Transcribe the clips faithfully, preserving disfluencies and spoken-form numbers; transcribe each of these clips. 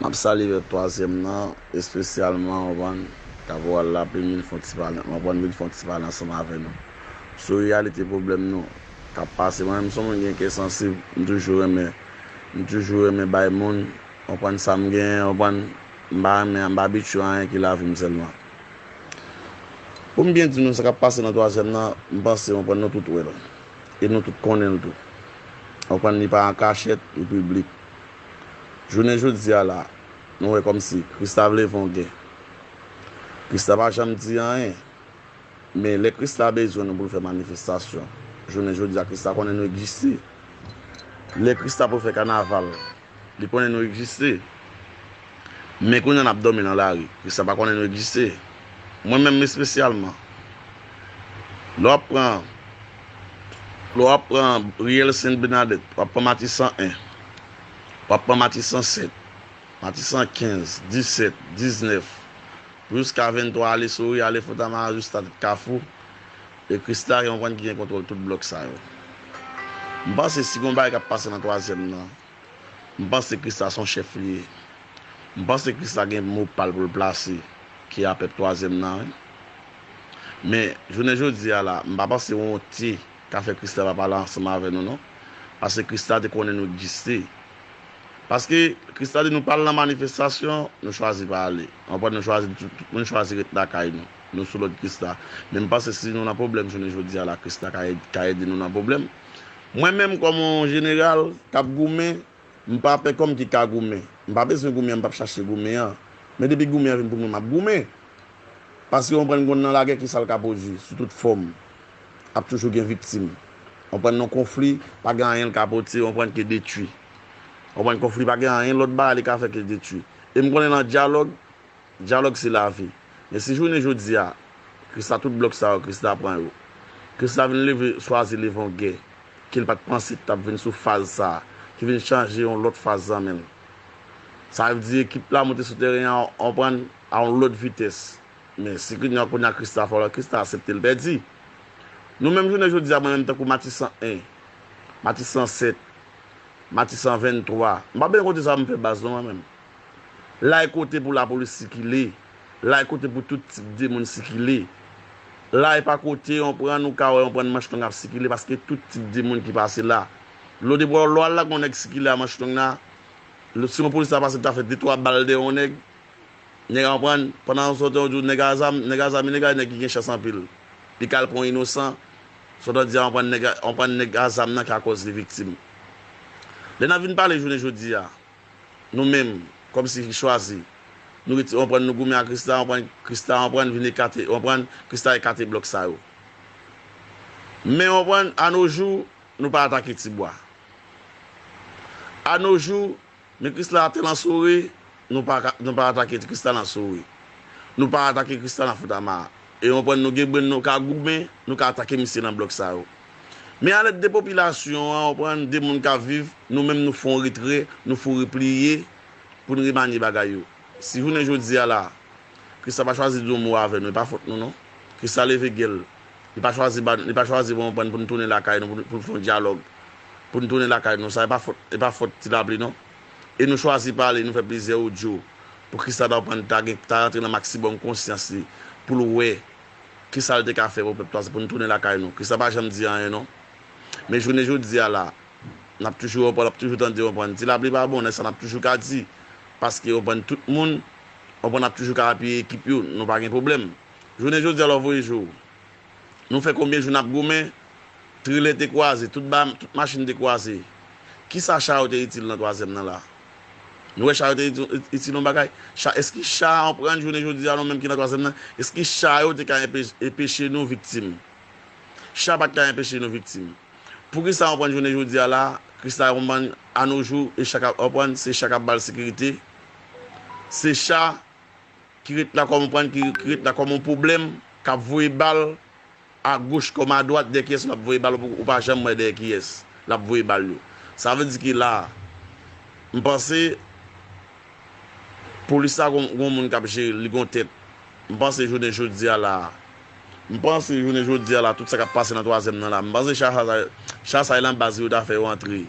M ap salye pèp twazyèm nan, espesyalman, w konprann, k ap wè l la, pou vin fè yon ti pale, w konprann, vin fè yon ti pale ansanm avè nou sou reyalite pwoblèm nou k ap pase. Mwen menm, se yon moun ki gen kè sansib, m toujou renmen, m toujou renmen bay moun, w konprann, sa m genyen, w konprann, m pa renmen, m pa abitye a anyen ki lavi m sèlman. Pou m byen di nou, sa k ap pase nan twazyèm nan, m panse, w konprann, nou tout wè l. E nou tout konnen l tou. W konprann, li pa an kachèt, li piblik. Jounen jodi a la, nou wè kòmsi Krista vle fè yon gè. Krista pa janm di anyen. Men lè Krista bezwen nou pou l fè manifestasyon, jounen jodi a, Krista konnen nou egziste. Lè Krista pou fè kanaval, li konnen nou egziste. Men kounye a n ap dòmi nan lari, Krista pa konnen nou egziste. Mwen menm espesyalman, lè w ap pran, lè w ap pran riyèl Sent Bènadèt, w ap pran Matisan en, w ap pran Matisan sèt, Matisan kenz, disèt, diznèf, jiska venntwa, ale Sori, ale Fontamara, jiska Tèt Kafou, e Krista, w konprann, ki gen kontwòl tout blòk sa yo. M panse si gon bagay k ap pase nan twazyèm nan, m panse Krista se yon chèf li ye. M panse Krista gen mo pa l pou l plase, ki a pèp twazyèm nan, wi. Men, jounen jodi a la, m pa panse wonte ka fè Krista pa pale ansanm avè nou, non. Paske Krista te konnen nou egziste. Paske Krista di nou pa al nan manifestasyon, nou chwazi pa ale. W konprann, nou chwazi, tout, tout moun chwazi ret lakay nou. Nou sou lòd Krista. Men m panse si nou nan pwoblèm jounen jodi a la, Krista ka ed-, ka ede nou nan pwoblèm. Mwen menm kòm yon jeneral k ap goumen, m pa pè kòm ki ka goumen. M pa bezwen goumen an, m p ap chache goumen an. Men depi goumen an vin pou mwen, m ap goumen. Paske w konprann, gon nan lagè, ki sa l ka pwodui sou tout fòm? Ap toujou gen viktim. W konprann, nan konfli, pa gen anyen l ka pote, w konprann, ke detwi. W konprann, konfli pa gen anyen lòt bagay li ka fè ke detwi. E m konnen nan dyalòg, dyalòg se lavi. Men si jounen jodi a, Krista tout blòk sa yo, Krista pran yo. Krista vin leve, chwazi leve yon gè, ke l pa t panse ki t ap vin sou faz sa a, ki vin chanje yon lòt faz nan men l. Sa vle di ekip la monte sou teren an, w konprann, a yon lòt vitès. Men si kounye a, kounye a Krista fò la, Krista aksepte l pèdi. Nou menm jounen jodi a, mwen menm tankou Matisan en, Matisan sèt, Matisan venntwa, m pa bezwen konte sa pou m fè baz non mwen menm. La e kote pou lapolis sikile. La e kote pou tout tip de moun sikile. La e pa kote, w konprann, ou ka wè, w konprann, manch long ap sikile, paske tout tip de moun ki pase la. Lò depi w al la, gon nèg sikile a manch long la. Lè, si yon polis ta pase, ta fè de twa bal dèyè yon nèg. Nèg a, w konprann, pandan w sòti, w di w nèg a zam, nèg a zam ilegal, e nèg ki gen chans anpil. Li ka al pran yon inosan, sòtan di a, w konprann, nèg a, w konprann, nèg a zam nan ki akòz li viktim. Lè n ap vin pale jounen jodi a, nou menm, kòmsi ki chwazi, nou rete, w konprann, nou goumen ak Krista, w konprann, Krista, w konprann, vin ekate, w konprann, Krista ekate blòk sa yo. Men, w konprann, a no jou, nou pa atake Tibwa. A no jou, men Krista atè nan Sori, nou pa ka, nou pa atake Krista nan Sori. Nou pa atake Krista nan Fontamara. E w konprann, nou gen brenn, nou ka goumen, nou ka atake misye nan blòk sa yo. Men alèd de popilasyon an, w konprann, de moun k ap viv, nou menm nou fè yon retrè, nou fè yon repliye pou n remanye bagay yo. Si jounen jodi a la, Krista pa chwazi di yon mo avè nou, e pa fòt nou non. Krista leve gè l. Li pa chwazi ba, li pa chwazi, w konprann, pou n tounen lakay nou, pou n, pou n fè yon dyalòg, pou n tounen lakay nou. Sa e pa fòt, e pa fòt Ti Lapli non. E nou chwazi pale, nou fè plizyè odyo pou Krista ta, w konprann, ta gen, ta rantre nan maksimòm konsyans li, pou l wè kisa l te ka fè pou pèp la, pou n tounen lakay nou. Krista pa janm di anyen non. Men jounen jodi a la, n ap toujou, w konprann, n ap toujou tande, w konprann, Ti Lapli pa bon, nèg sa n ap toujou ka di. Paske, w konprann, tout moun, w konprann, ap toujou ka apiye ekip yo, nou pa gen pwoblèm. Jounen jodi a la, w voye je w. Nou fè konbyen jou n ap goumen, trelè te kwaze, tout ba, tout machin te kwaze. Kisa cha yo te itil nan twazyèm nan la? Nou wè cha yo te itil, itil yon bagay? Cha, èske cha, w konprann, jounen jodi a, nou menm ki nan twazyèm nan, èske cha yo te ka enpe-, enpeche nou viktim? Cha pa t ka enpeche nou viktim. Poukisa, w konprann, jounen jodi a la, Krista, w konprann, a no jou, e cha k ap, w konprann, se cha k ap ba l sekirite? Se cha ki ret la kòm, w konprann, ki, ki ret la kòm yon pwoblèm, k ap voye bal agoch kòm adwat, dèyè kiyès l ap voye bal, ou, ou pa janm wè dèyè kiyès l ap voye bal yo. Sa vle di ke la, m panse, polis la gon, gon moun k ap jere l, li gon tèt. M panse jounen jodi a la, m panse jounen jodi a la, tout sa k ap pase nan twazyèm nan la, m panse cha, cha, cha sa e nan baz yo ta fè yo antre.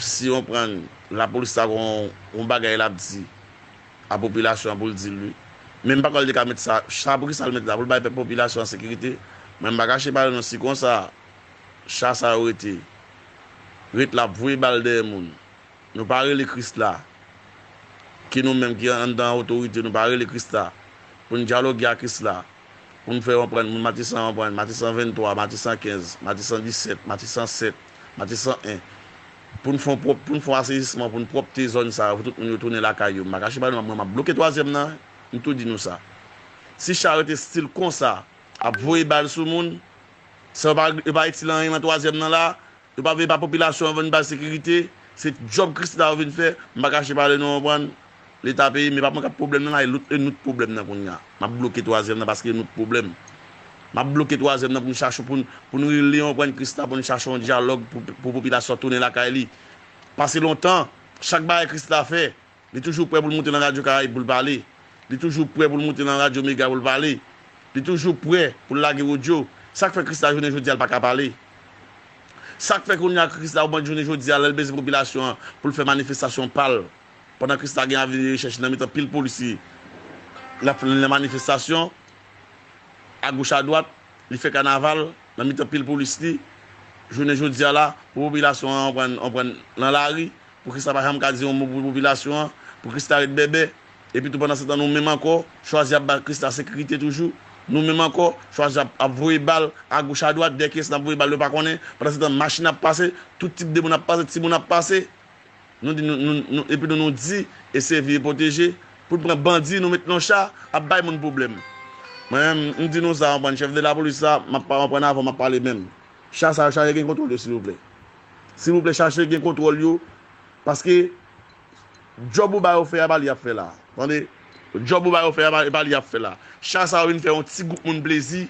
Si w konprann, lapolis la gon, gon bagay l ap di. a popilasyon an pou l di l wi. Men m pa kwè l te ka met sa, sa poukisa l met la, pou l bay pèp popilasyon an sekirite. Men m pa kache pale non, si konsa, cha sa yo rete, ret la ap voye bal dèyè moun. Nou pa rele Krisla, ki nou menm ki anndan otorite, nou pa rele Krisla pou n dyaloge ak Krisla, pou n fè konprann moun Matisan, konprann Matisan venntwa, Matisan kenz, Matisan disèt, Matisan sèt, Matisan en, pou n fè yon pwòp, pou n fè yon aseyisman, pou n pwòpte zòn sa yo, pou tout moun yo tounen lakay yo. M pa kache pale nou, mwen m ap bloke twazyèm nan, m tou di nou sa. Si cha rete stil konsa, ap voye bal sou moun, sa yo pa, yo pa itil anyen nan twazyèm nan la, yo pa vle ba popilasyon an vin bay sekirite, se djòb Krisla yo vin fè, m pa kache pale nou, konprann, Leta peyi, men pa mwen k ap pwoblèm nan la, e lout, e nou t pwoblèm nan kounye a. M ap bloke twazyèm nan paske e nou t pwoblèm. M ap bloke twazyèm nan pou n chache, pou n, pou n rele yon pran Krisla, pou n chache yon dyalòg pou, pou popilasyon tounen lakay li. Pase lontan, chak bagay Krisla fè, li toujou prè pou l moute nan Radyo Karayib pou l pale. Li toujou prè pou l moute nan Radyo Mega pou l pale. Li toujou prè pou l lage odyo. Sa k fè Krisla jounen jodi a l pa ka pale? Sa k fè kounye a Krisla ou ban jounen jodi a lè l bezwen popilasyon an pou l fè manifestasyon pa l? Pandan Krisla gen avni de rechèch nan mitan pil polis li, l ap fè nan manifestasyon, agoch adwat, li fè kanaval nan mitan pil polis li, jounen jodi a la, pou popilasyon an pran, an pran nan lari, pou Krisla pa janm ka di yon mo pou popilasyon an, pou Krisla ret bèbè, epi tou pandan se tan nou menm ankò, chwazi ap ba Krisla sekirite toujou, nou menm ankò, chwazi ap, ap voye bal agoch adwat, dèyè kiyès n ap voye bal yo pa konnen, pandan se tan machin ap pase, tout tip de moun ap pase, timoun ap pase. Nou di nou, nou, nou, epi nou, nou di, eseye veye pwoteje. Pou n pran bandi, nou met nan cha, ap bay moun pwoblèm. Mwen menm, m di nou sa, konprann, chèf de lapolis la, m ap pa konprann avan m ap pale menm. Cha sa yo, chache gen kontwòl yo, silvouplè. Silvouplè, chache gen kontwòl yo, paske djòb ou ba yo fè a, pa li y ap fè la. Tande? Djòb ou ba yo fè a, pa, pa li y ap fè la. Cha sa yo vin fè yon ti gwoup moun plezi,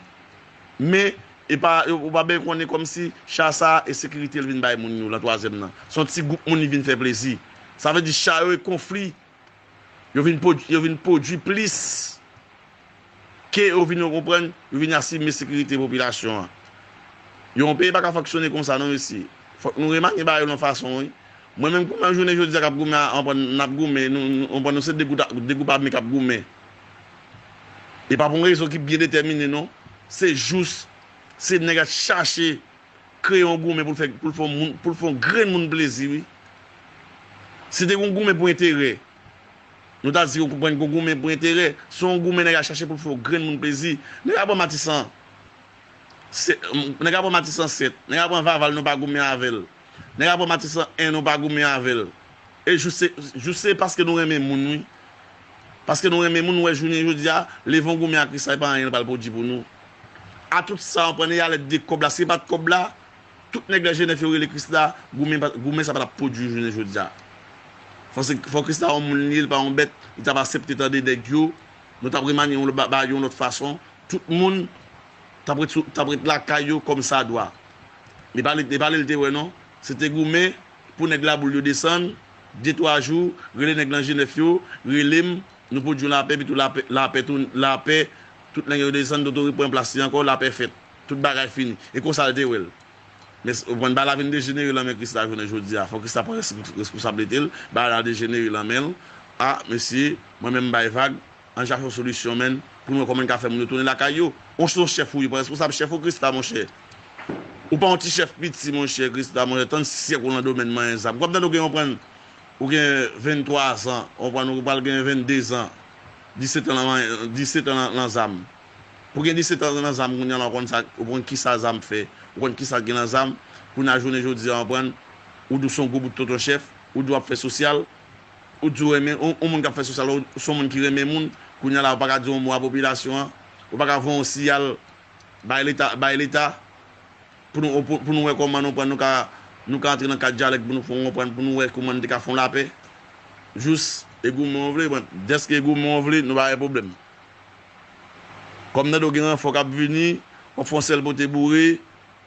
men e pa, ou pa byen konnen kòmsi cha sa a e sekirite l vin bay moun yo nan twazyèm nan. Se yon ti gwoup moun li vin fè plezi. Sa vle di cha yo e konfli, yo vin pwodui, yo vin pwodui plis ke yo vin, yo konprann, yo vin asime sekirite popilasyon an. Yon peyi pa ka fonksyone konsa non, mesye. Fòk nou remanye bagay yo nan fason, wi. Mwen menm, kòman jounen jodi a k ap goumen, anprann, n ap goumen, nou, nou, anprann, nou se de gwoup, de gwoup ame k ap goumen. E pa pou yon rezon ki byen detèmine, non. Se jous, se nèg ap chache kreye yon goumen pou l fè, pou l fè yon moun, pou l fè yon grenn moun plezi, wi. Si te yon goumen pou enterè, nou ta di yon goumen pou enterè. Se yon goumen nèg ap chache pou l fè yon grenn moun plezi. Nèg ap pran Matisan, se, nèg ap pran Matisan sèt, nèg ap pran Vaval, nou pa goumen avè l. Nèg ap pran Matisan en, nou pa goumen avè l. E jous se, jous se paske nou renmen moun, wi. Paske nou renmen moun, nou wè jounen jodi a, leve yon goumen ak Krisla, e pa anyen l pral pwodui pou nou. A tout sa, anprann, e a lèt de kòb la, si e pa t kòb la, tout nèg Lè Jenèf yo rele Krisla, goumen pa, goumen sa pa t ap pwodui jounen jodi a. Fò se, fò Krisla yon moun li ye, li pa yon bèt, li t ap aksepte tande nèg yo, nou t ap remanye yon lòt, ba, ba yo yon lòt fason. Tout moun t ap ret sou, t ap ret lakay yo kòm sa dwa. E pa li, e pa li l te wè non. Se te goumen pou nèg Laboul yo desann, de twa jou, rele nèg nan Jenèf yo, rele m, nou pwodui lapè, epi tou lapè, lapè tou, lapè, tout nèg yo desann, Dodo reprann plas li ankò, lapè fèt. Tout bagay fini. E konsa l te wè l. Men, ou konprann, bagay la vin dejenere nan men Krisla jounen jodi a. Fò Krisla pran res-, responsablite l, bagay la dejenere nan men l. A, mesye, mwen menm m bay vag, ann chache yon solisyon, menn, pou nou wè kòman n ka fè moun yo tounen lakay yo. Ou se yon chèf ou ye, pran responsab chèf ou, Krisla, monchè. Ou pa yon ti chèf piti, monchè, Krisla, monchè, tann syèk ou nan domèn manyen zam. Ou konprann, ou gen, ou pran, ou gen venntwa zan, ou pran, ou pral gen venndezan, disèt an nan manyen, disèt an nan, nan zam. Pou gen disèt an nan zam, kounye a la, ou konn sa, ou konn kisa zam fè, ou konn kisa gen nan zam, kounye a jounen jodi a, ou konprann, ou di w se yon gwo bout tonton chèf, ou di w ap fè sosyal, ou di w renmen, yon, yon moun k ap fè sosyal, ou se yon moun ki renmen moun, kounye a la, ou pa ka di yon mo a popilasyon an, ou pa ka voye yon siyal, bay Leta, bay Leta, pou nou, pou, pou nou wè kòman nou pran, nou ka, nou ka antre nan kad dyalèg pou nou fè yon konprann, pou nou wè kòman nou te ka fè yon lapè. Jous, e goumen w vle, bon, dèske e goumen w vle, nou pa gen pwoblèm. Kòm nan do gen ranfò k ap vini, w ap fè yon sèl pote boure,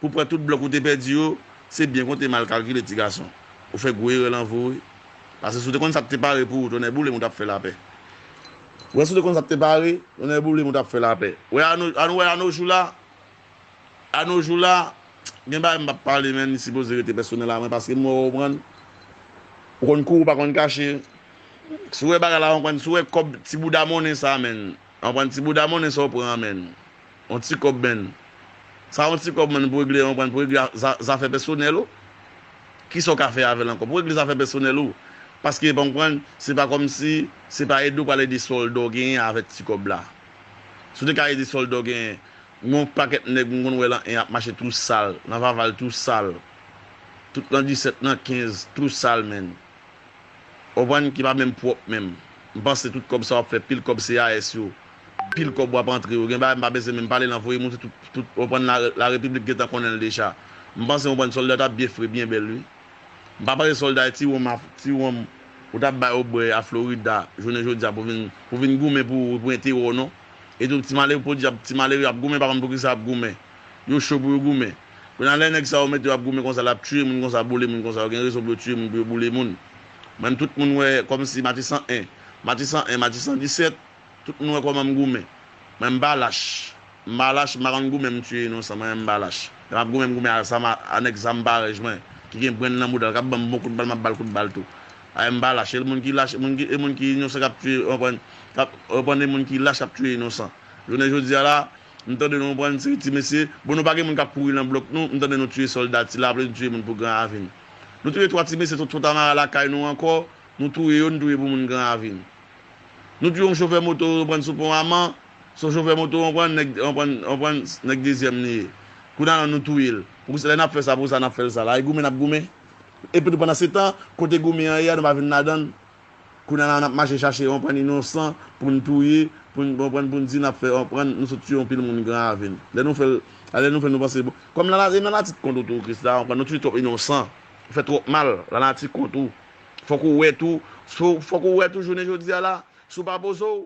pou pran tout blòk ou te pèdi yo, se byen konte mal kalkile, ti gason. Ou fè gwo erè nan vi w, wi. Paske si w te konn sa k te pare pou ou, tonnè boule m, ou t ap fè lapè. Wè, si w te konn sa k te pare, tonnè boule m, ou t ap fè lapè. Wè, an nou, an nou wè, an nou jou la, A nos jours la, gen bagay m p ap pale, men li sipoze rete pèsonèl a mwen, paske m wè w konprann. Ou konn kouri, ou pa konn kache. Si w wè bagay la, w konprann, si w wè kòb ti bouda monnen sa, menn, w konprann, ti bouda monnen sa w pran an, menn, yon ti kòb, menn, sa yon ti kòb, menn, pou regle, w konprann, pou regle za- zafè pèsonèl ou. Kisa w ka fè avè l ankò? Pou regle zafè pèsonèl ou. Paske, w konprann, se pa kòmsi, se pa ede w pral ede sòlda w genyen avèk ti kòb la. Si w te ka ede sòlda w genyen, gen yon pakèt nèg m konn wè lan en ap mache tou sal, nan vaval tou sal, tout lan disèt, nan kenz, tou sal, menn. W konprann, ki pa menm pwòp menm. M panse tout kòb sa w ap fè, pil kòb C A S yo, pil kòb w ap antre yo. Gen bagay m pa bezwen menm pale lan, voye monte tout, tout, w konprann, la, larepiblik gentan konnen l deja. M panse, w konprann, sòlda t ap byen fre, byen bèl, wi. M pa panse sòlda ti wonm, a- ti wonm ou t ap bay ou bwè a Florida, jounen jodi a pou vin, pou vin goumen pou, pou enterè w, non. E tou, ti malere, pou di ap, ti malere ap goumen, pa konn poukisa ap goumen. Yo cho pou yo goumen. Kounye a, lè nèg sa yo mete yo ap goumen konsa, l ap tiye moun konsa, boule moun konsa, yo gen rezon pou yo tiye moun, pou yo boule moun. Menm tout moun wè kòmsi Matisan en, Matisan en, Matisan disèt, tout moun wè kòman m goumen. Mwen m pa lach. M pa lach, m pa konn goumen, m tiye inosan, mwen m pa lach. Lè m ap goumen, m goumen a zam, a nèg zam parèj mwen, ki gen brenn nan bouda l, k ap ban m bon kout bal, m ap ba l kout bal tou. Ay, m pa lach, e moun ki lach, moun ki, e moun ki inosan k ap tiye, w konprann, k ap, w konprann, e moun ki lach k ap tiye inosan. Jounen jodi a la, m tande nou, w konprann, se ti mesye, bon, nou pa gen moun k ap kouri nan blòk nou, m tande nou tiye sòlda ti la, apre nou tiye moun pou Gran Ravin. Nou touye twa ti mesye, tout fòt amara lakay nou ankò, nou touye yo, nou touye pou moun Gran Ravin. Nou touye yon chofè moto, w konprann, sou pon Aman, se yon chofè moto, w konprann, nèg, w konprann, w konprann, nèg dezyèm li ye. Kounye a la, nou touye l. Poukisa lè n ap fè sa, poukisa n ap fè l sa la? E goumen n ap goumen. Epi tou, pandan se tan, kote goumen an ye a, nou pa vin ladan l. Kounye a la, n ap mache chache, w konprann, inosan pou n touye, pou n, w konprann, pou n di n ap fè, w konprann, nou sot tiye yon pil moun Gran Ravin. Lè nou fè l, lè nou fè l, nou panse, bon, kòm lanati, e lanati kont ou tou, Kris la, w konprann, nou tiye twòp inosan. Ou fè twòp mal, lanati kont ou. Fòk ou wè tou, fò- fòk ou wè tou, jounen jodi a la, si w pa poze w,